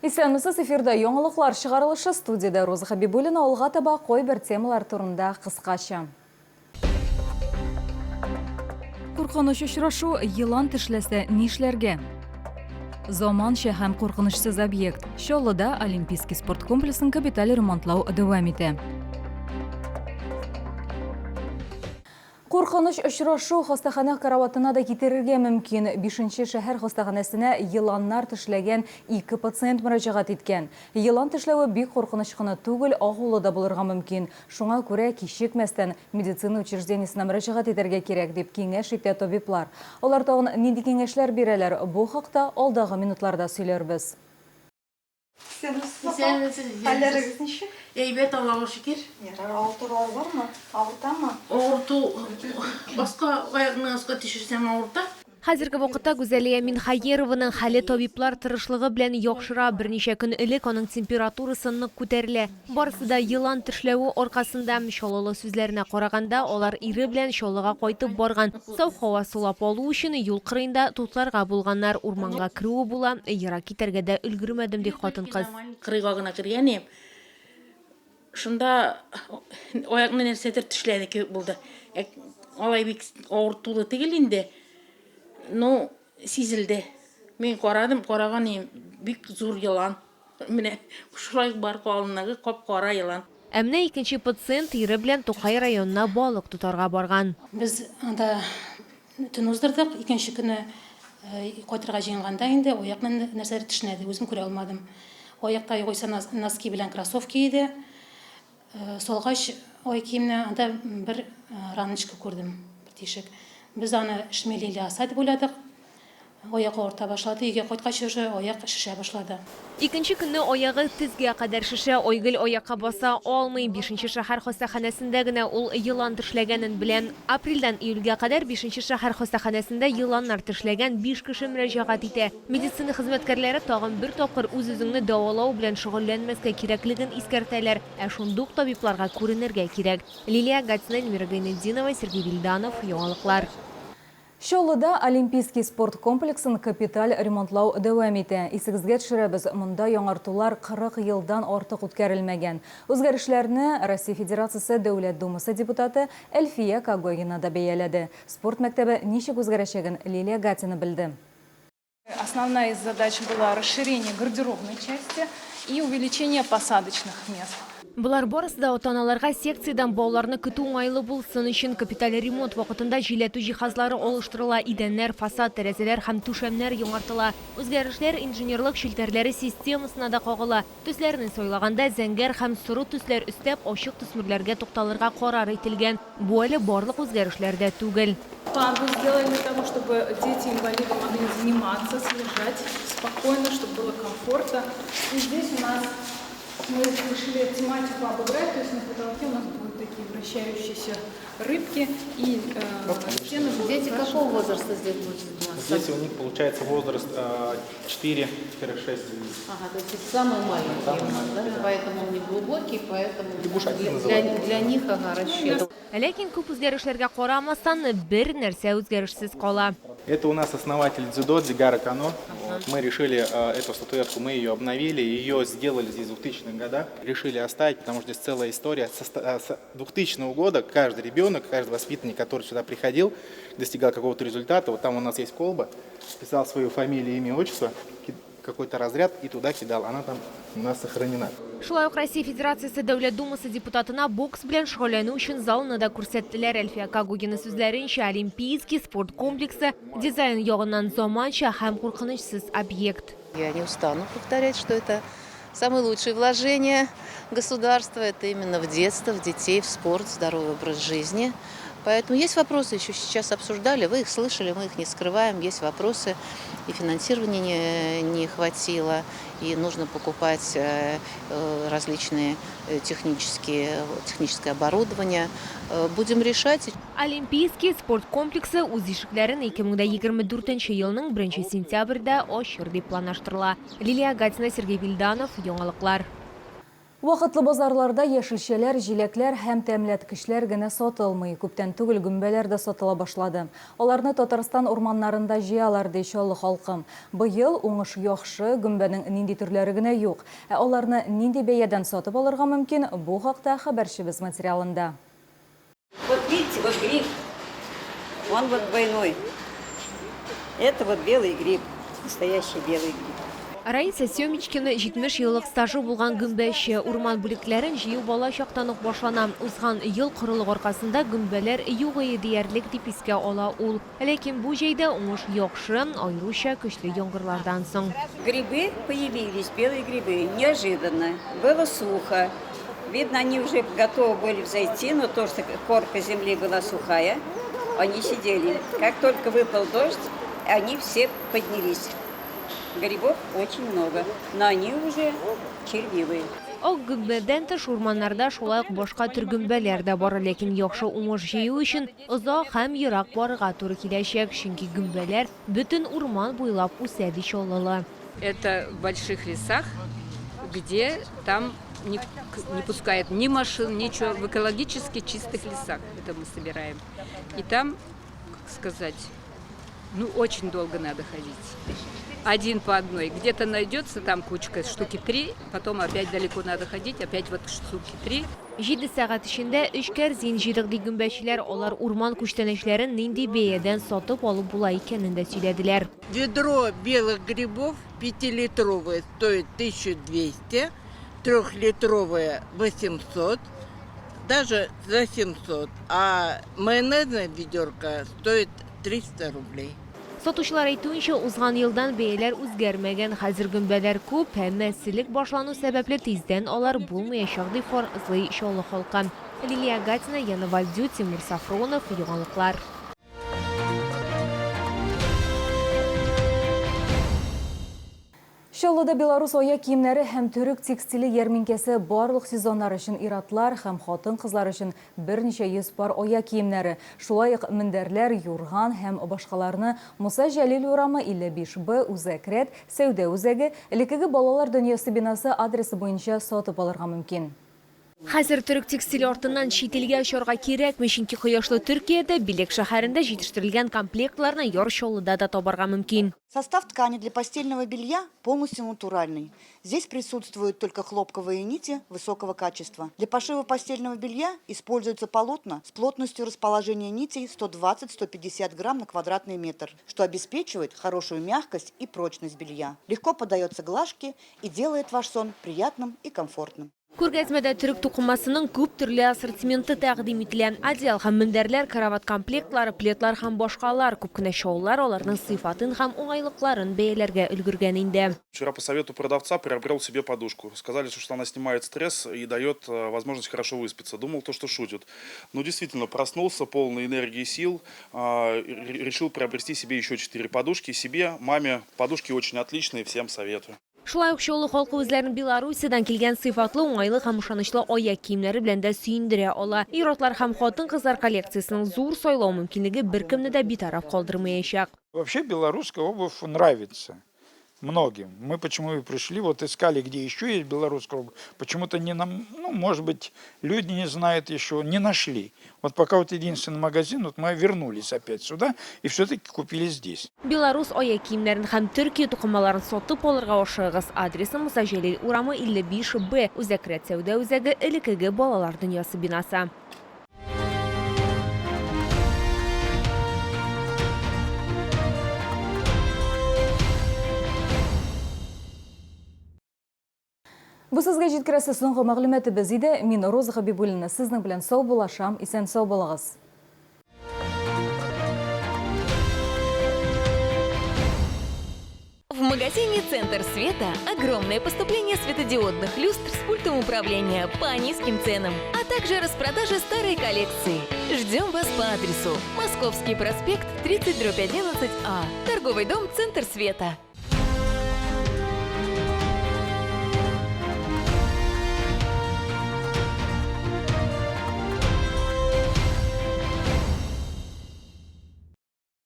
Исәнмесез, эфирда яңалыклар чыгарылышы, студиядә Роза Хәбибуллина, алга таба кайбер темалар турында кыскача. Куркыныч очрашу, елан тешләсә нишләргә? Заманча һәм куркынычсыз объект. Чаллыда Олимпийский спорт комплексын капиталь ремонтлау дәвам итә. Куркыныч очрашу хастаханә караватына да китерергә мөмкин. Бишенче шәһәр хастаханәсенә еланнар тешләгән ике пациент мөрәҗәгать иткән. Елан тешләве бик куркыныч кына түгел, агулы да булырга мөмкин. Шуңа күрә кичекмәстән медицина учреждениесенә мөрәҗәгать итәргә кирәк, дип киңәш итә табиблар. Алар тагын нинди киңәшләр бирәләр, бу хакта алдагы минутларда сөйләрбез. Исәнмесез, Хәлләрегез ничек? Әйбәт, Аллага шөкер. Ярар, авыртулар бармы? Авыртамы? Авырту аска, аякны аска төшерсәң авырта. Хәзерге вакытта Гүзәлия Минхаерованың хәле табиблар тырышлыгы белән яхшыра. Берничә көн элек аның температурасы нык күтәрелә. Барысы да елан тешләве аркасында. Чаллылы сүзләренә караганда, алар ире белән Чаллыга кайтып барган. Саф һава сулап алу өчен юл кырыенда туктарга булганнар. Урманга керүе була, ерак китәргә дә өлгермәдем, ди хатын-кыз. Кырыйга гына кергән идем. Шунда аякны нәрсәдер тешләде кебек булды. Алай бик авыртулы түгел инде. Но сизелде. Мин карадым, караган идем, бик зур елан. Менә шулай бар калынлыгы кап-кара елан. Ә менә икенче пациент ире белән Тукай районына балык тотарга барган. Без анда төн уздырдык. Икенче көнне кайтырга җыенганда инде аякны нәрсәдер тешләде, үзем күрә алмадым. Аякта югыйсә носки белән кроссовки иде. Салгач ай киемне, анда бер раночка күрдем, бер тишек. Без аны шмель или оса дип уйладык. Аяк авырта башлады, өйгә кайткач уже аяк шешә башлады. Икенче көнне аягы тезгә кадәр шешә, Айгөл аякка баса алмый. Бишенче шәһәр хастаханәсендә генә ул елан тешләгәнен белә. Апрельдән июльгә кадәр бишенче шәһәр хастаханәсендә еланнар тешләгән биш кеше мөрәҗәгать итә. Медицина хезмәткәрләре тагын бер тапкыр үз-үзеңне дәвалау белән шөгыльләнмәскә кирәклеген искәртәләр, ә шундук табибларга күренергә кирәк. Лилия Гатина, Эльмира Гайнетдинова, Сергей Вильданов, Яңалыклар. Чаллыда Олимпийский спорт комплексын капиталь ремонтлау дәвам итә. Исегезгә төшерәбез, монда яңартулар 40 елдан артык үткәрелмәгән. Үзгәрешләрне Россия Федерациясе Дәүләт Думасы депутаты Әлфия Когогина да бәяләде. Спорт мәктәбе ничек үзгәрәчәген Лилия Гатина белде. Основная из задач была расширение гардеробной части и увеличение посадочных мест. Болар барысы да ата-аналарга секциядән балаларны көтү уңайлы булсын өчен. Капиталь ремонт вакытында җилләтү җиһазлары алыштырыла, идәннәр, фасад, тәрәзәләр һәм түшәмнәр яңартыла. Үзгәрешләр инженерлык челтәрләре системасына да кагыла. Төсләрне сайлаганда зәңгәр һәм соры төсләр өстәп, ачык төсмерләргә тукталырга карар ителгән. Бу әле барлык үзгәрешләр дә түгел. Пандус сделали для того, чтобы дети-инвалиды могли заниматься, съезжать спокойно, чтобы было комфортно. И здесь у нас мы решили тематику обыграть, то есть на потолке у нас будут такие вращающиеся рыбки и стены будут Дети украшены. какого возраста здесь будут заниматься? Здесь у них получается возраст 4-6. Ага, то есть это самые маленькие Самые у нас, да? маленькие, да. Поэтому он не глубокий, поэтому Лягушатник для, называют. для них, ага, расчет. Ләкин күп үзгәрешләргә карамастан, бер нәрсә үзгәрешсез кала. Это у нас основатель дзюдо Дзигоро Кано. Вот, мы решили эту статуэтку, мы ее обновили, ее сделали здесь в 2000-х годах. Решили оставить, потому что здесь целая история. С 2000 года каждый ребенок, каждый воспитанник, который сюда приходил, достигал какого-то результата. Вот там у нас есть колба, писал свою фамилию, имя, отчество, какой-то разряд и туда кидал. Она там у нас сохранена. Шулай ук Россия Федерациясе Дәүләт Думасы депутатына бокс белән шөгыльләнү өчен залны да күрсәттеләр. Әлфия Когогина сүзләренчә, Олимпийский спорт комплексы дизайн ягыннан заманча һәм куркынычсыз объект. Я не устану повторять, что это самое лучшее вложение государства, это именно в детство, в детей, в спорт, в здоровый образ жизни. Поэтому есть вопросы, еще сейчас обсуждали, вы их слышали, мы их не скрываем, есть вопросы, и финансирования не хватило, и нужно покупать различные техническое оборудование. Будем решать. Олимпийский спорт комплексы үз ишекләрен 2024 елның 1 сентябрьдә ачыр дип планлаштырыла. Лилия Гатина, Сергей Вильданов, Яңалыклар. Вакытлы базарларда яшелчәләр, җиләкләр һәм тәмләткечләр генә сатылмый. Күптән түгел гөмбәләр дә сатыла башлады. Аларны Татарстан урманнарында җыялар, ди Чаллы халкы. Быел уңыш яхшы, гөмбәнең нинди төрләре генә юк. Ә аларны нинди бәядән сатып алырга мөмкин, бу хакта хәбәрчебез материалында. Вот видите, вот гриб, он вот двойной. Это вот белый гриб, настоящий белый гриб. Раиса Семечкина 70 еллык стажы булган гөмбәче. Урман бүлекләрен җыю бала чактан ук башлана. Узган ел корылык аркасында гөмбәләр юк ие диярлек, дип искә ала ул. Ләкин бу җәйдә уңыш яхшы, аеруча көчле яңгырлардан соң. Грибы появились, белые грибы, неожиданно. Было сухо. Видно, они уже готовы были взойти, но то, что корка земли была сухая, они сидели. Как только выпал дождь, они все поднялись. Грибов очень много, но они уже червивые. Ак гөмбәдән тыш, урманнарда шулай ук башка төр гөмбәләр дә бар. Ләкин яхшы уңыш җыю өчен озак һәм ерак барырга туры киләчәк, чөнки гөмбәләр бөтен урман буйлап үсә, ди чаллылы. Это в больших лесах, где там не, не пускают ни машин, ничего. В экологически чистых лесах это мы собираем. И там, как сказать, ну очень долго надо ходить. Один по одной. Где-то найдется там кучка штуки три, потом опять далеко надо ходить, опять вот штуки три. Җиде сәгать эчендә өч кәрзин җыйдык, ди гөмбәчеләр. Алар урман күчтәнәчләрен нинди бәядән сатып алып була икәнен дә сөйләделәр. Ведро белых грибов пятилитровое стоит 1200, трехлитровое 800, даже за 700, а майонезная ведерко стоит 300 рублей. Сатучылар әйтүенчә, узган елдан бәяләр үзгәрмәгән. Хәзер гөмбәләр күп, әмма эсселек башлану сәбәпле тиздән алар булмаячак, дип фаразлый Чаллы халкы. Лилия Гатина, Яна Вальдю, Тимур Сафронов, Яңалыклар. Чаллыда белорус аяк киемнәре һәм төрек текстиле ярминкәсе барлык сезоннар өчен ир-атлар һәм хатын-кызлар өчен берничә йөз пар аяк киемнәре, шулай ук мендәрләр, юрган һәм башкаларны Муса Җәлил урамы, 55 Б, Үзәк рәт, сәүдә үзәге, элеккеге Балалар дөньясы бинасы адресы буенча сатып алырга мөмкин. Хәзер төрек текстиле артыннан чит илгә очарга кирәкми, чөнки кояшлы Төркиядә, Билек шәһәрендә җитештерелгән комплектларны Яр Чаллыда да табарга мөмкин. Состав ткани для постельного белья полностью натуральный. Здесь присутствуют только хлопковые нити высокого качества. Для пошива постельного белья используются полотна с плотностью расположения нитей 120-150 грамм на квадратный метр, что обеспечивает хорошую мягкость и прочность белья. Легко поддается глажке и делает ваш сон приятным и комфортным. Күргәзмәдә төрек тукымасының күп төрле ассортименты тәкъдим ителә. Одеял һәм мендәрләр, карават комплектлары, пледлар һәм башкалар. Күп кенә чаллылар аларның сыйфатын һәм уңайлыкларын бәяләргә өлгергән инде. Вчера по совету продавца приобрел себе подушку. Сказали, что она снимает стресс и дает возможность хорошо выспаться. Думал, то, что шутят. Но действительно, проснулся полный энергии и сил. Решил приобрести себе еще четыре подушки. Себе, маме. Подушки очень отличные, всем советую. Шулай ук Чаллы халкы үзләрен Белоруссиядән килгән сыйфатлы, уңайлы һәм ышанычлы аяк киемнәре белән дә сөендерә ала. Ир-атлар һәм хатын-кызлар коллекциясенең зур сайлау мөмкинлеге беркемне дә битараф калдырмаячак. Вообще белорусская обувь нравится многим. Мы почему и пришли, вот искали, где еще есть белорусская обувь. Почему-то не нам, ну, может быть, люди не знают еще, не нашли. Вот пока вот единственный магазин, вот мы вернулись опять сюда и все-таки купили здесь. Белорус аяк киемнәрен һәм Төркия тукымаларын сатып алырга ашыгыгыз. Адресы Муса Җәлил урамы 55 Б, Үзәк рәт сәүдә үзәге, элеккеге Балалар дөньясы бинасы. Бу сезгә җиткерәсе соңгы мәгълүматыбыз иде. Мин Роза Хабибуллина сезнең белән саубуллашам. Исән-сау булыгыз. В магазине «Центр света» огромное поступление светодиодных люстр с пультом управления по низким ценам, а также распродажа старой коллекции. Ждем вас по адресу Московский проспект, 30 11А, торговый дом «Центр света».